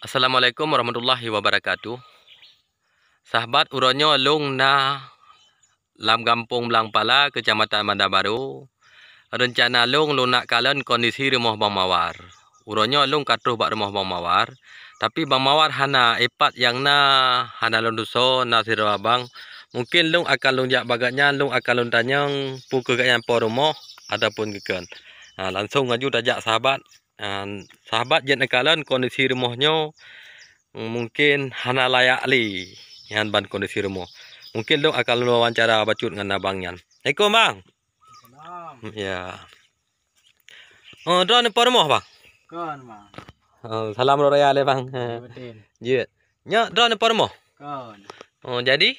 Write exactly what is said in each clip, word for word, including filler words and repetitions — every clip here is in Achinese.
Assalamualaikum warahmatullahi wabarakatuh. Sahabat, uroe nyoe lôn na lam Gampông Blang Pala, Keucamatan Banda Barô. Reuncana lôn, lôn nak kalon kondisi rumoh Bang Mawar. Uroe nyoe lôn ka troh bak rumoh Bang Mawar, tapi Bang Mawar hana, ipat nyang na hana lôn tusoe, na sidroe abang. Mungken lôn akan lôn jak bak gobnyan, lôn akan lôn tanyong peu kheueh gobnyan po rumoh ataupun geukheun. Ha, langsong laju tajak sahabat. Ha, sahabat jeuet neukalon kondisi rumoh nyoe, mungken hana layak lé nyan ban kondisi rumoh. Mungken lôn akan lôn wawancara bacut ngon abang nyan. Assalamualaikum, Bang. Salam. Ya. Oh, droeneuh po rumoh, Bang? Kon, Bang. Oh, salam raya lé, Bang. Beutôi. Jeuet. Nyoe droeneuh po rumoh? Kon. Oh, jadi?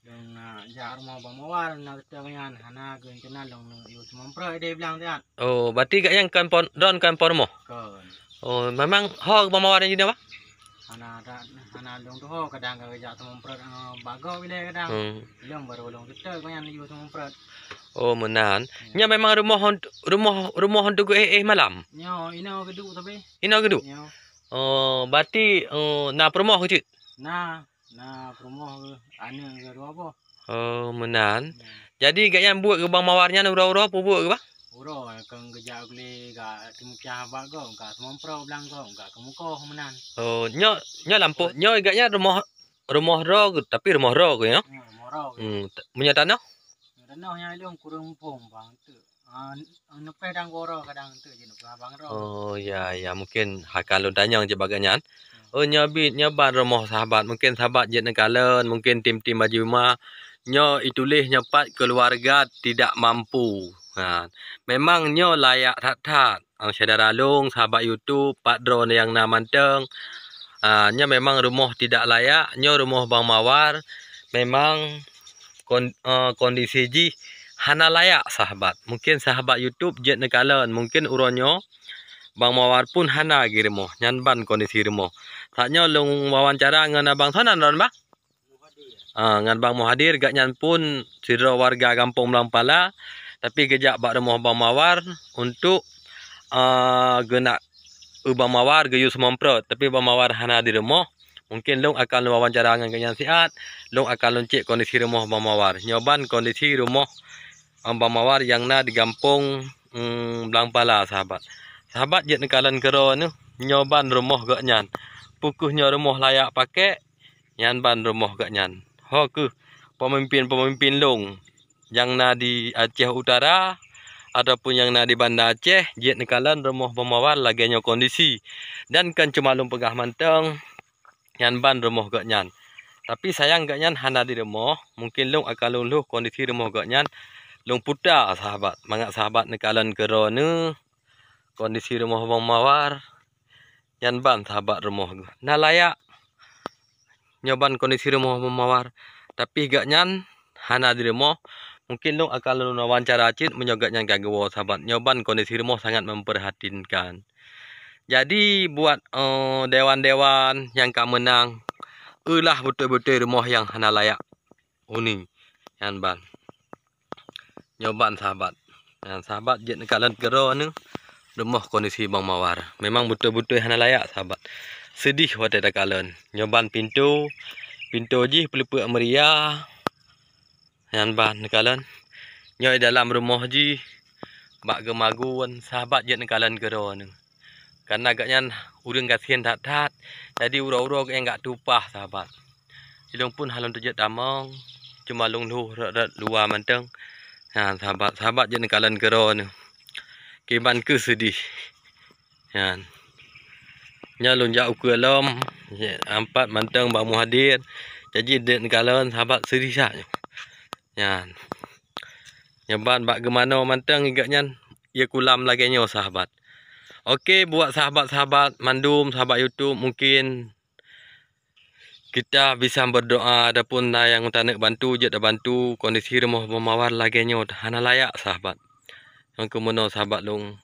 Dong na jak rumoh Bang Mawar, na geutong nyan, hana geuncana dong yue seumeumprot ideh blang siat. Oh, berarti gobnyan kon po, droeneuh kon po rumoh? Kon. Oh, memang ho Bang Mawar nyang jinoe, Bang? Hana, hana lôn tuho, kadang ka geujak seumeumprot, eh, bak gob ilèe kadang. Hmm. Lôn baru lôn geuteu gobnyan yue seumeumprot. Oh, meunan. Ya. Nyoe memang rumoh, rumoh, rumoh untuk éh, éh malam? Nyoe, inoe geuduek tapi. Inoe geuduek? Nyoe. Oh, berarti, oh, na peurumoh keuh cit? Na, na peurumoh keuh, aneuk keuh dua boh. Oh, meunan. Ya. Jadi, gobnyan buet keu Bang Mawar nyan uroe-uroe peue buet keuh, Bang? Uroe, kon geujak gulé ka timupiah bak gob, ka seumeumprot blang gob, ka keumukoh meunan. Oh, nyoe, nyoe lampôh, nyoe gobnyan rumoh, rumoh droe keuh, tapi rumoh droe keuh, ya? Ya, rumoh droe keuh. Hmm, t-, meunyoe tanoh? Tanoh nyang ilôn kureueng muphom, Bang, teuk. Ah, neupèh dan goro kadang teuk jinoe, Bang, droe. Oh, ya, ya, mungken akan lôn tanyong cit bak gobnyan. Hmm. Oh, nyoe bit, nyoe ban rumoh sahabat. Mungken sahabat jeuet neukalon, mungken tim-tim baju ma. Nyoe ituléh nyoe pat keuluwarga tidak mampu. Ha, memang nyoe layak that-that. Ang syedara lôn, sahabat YouTube, pat droeneuh nyang na mantong. Ah, nyoe memang rumoh tidak layak, nyoe rumoh Bang Mawar memang kon-, eh, kondisi jih hana layak, sahabat. Mungken sahabat YouTube jeuet neukalon, mungken uroe nyoe Bang Mawar pun hana lagèe rumoh, nyan ban kondisi rumoh. Saat nyoe lôn wawancara ngon abang, soe nan droeneuh, Bang? Ah, ngon Bang Muhadir, gobnyan pun sidroe warga gampông Blang Pala, tapi geujak bak rumoh Bang Mawar untuk, ah, geunak, eh, Bang Mawar geuyue seumeumprot, tapi Bang Mawar hana di rumoh. Mungken lôn akan lôn wawancara ngon gobnyan siat, lôn akan lôn cèk kondisi rumoh Bang Mawar. Nyoe ban kondisi rumoh, ah, Bang Mawar nyang na di gampông, mm, Blang Pala, sahabat. Sahabat jeuet neukalon keudroe neuh, nyoe ban rumoh gobnyan. Peu kheueh nyoe rumoh layak pakèk, nyan ban rumoh gobnyan. Ho kheueh peumimpén-peumimpén lôn nyang na di Aceh Utara ataupun nyang na di Banda Aceh jeuet neukalon rumoh Bang Mawar lagèe nyoe kondisi. Dan kon cuma lôn peugah mantong, nyan ban rumoh gobnyan. Tapi sayang gobnyan hana di rumoh, mungken lôn akan lôn lhôh kondisi rumoh gobnyan lôn puta, sahabat. Mangat sahabat neukalon keudroe neuh kondisi rumoh Bang Mawar. Nyan ban sahabat rumoh geuh. Na layak. Nyoe ban kondisi rumoh Bang Mawar. Tapi gobnyan hana di rumoh. Mungken lôn akan lôn wawancara cit meunyoe gobnyan ka geuwoe, sahabat. Nyoe ban kondisi rumoh sangat memprihatinkan. Jadi buat, eh, dewan-dewan nyang ka meunang, eulah beutôi-beutôi rumoh nyang hana layak uni. Nyan ban. Nyoe ban sahabat. Nyan sahabat jeuet neukalon keudroe neuh rumoh kondisi Bang Mawar. Memang beutôi-beutôi hana layak, sahabat. Seudeh watèe takalon. Nyoe ban pintoe, pintoe jih peuleupeuk meuria. Nyan ban neukalon. Nyoe dalam rumoh jih bak geumagun, sahabat jeuet neukalon keudroe neuh. Kareuna gobnyan ureueng gasien that-that, jadi uroe-uroe gobnyan geujak tueng upah, sahabat. Ilôn pun hana lôn teujeuet tamong, cuma lôn lhôh rot-rot luwa mantong. Nyan, sahabat, sahabat jeuet neukalon keudroe neuh. Kiban kheueh seudeh. Nyan. Nyoe lôn jak ukeue lom, ya, ampat mantong Bang Muhadir. Jadi jeuet neukalon, sahabat, seudeh that nyoe. Nyan. Nyoe ban bak geumanoe mantong gobnyan, ie kulam lagèe nyoe, sahabat. Oke, buat sahabat-sahabat mandum, sahabat YouTube, mungkin kita bisa berdoa, ataupun na nyang taneuk bantu, jeuet tabantu, kondisi rumoh Bang Mawar lagèe nyoe, hana layak, sahabat. Nyang keu meunoe, sahabat lôn,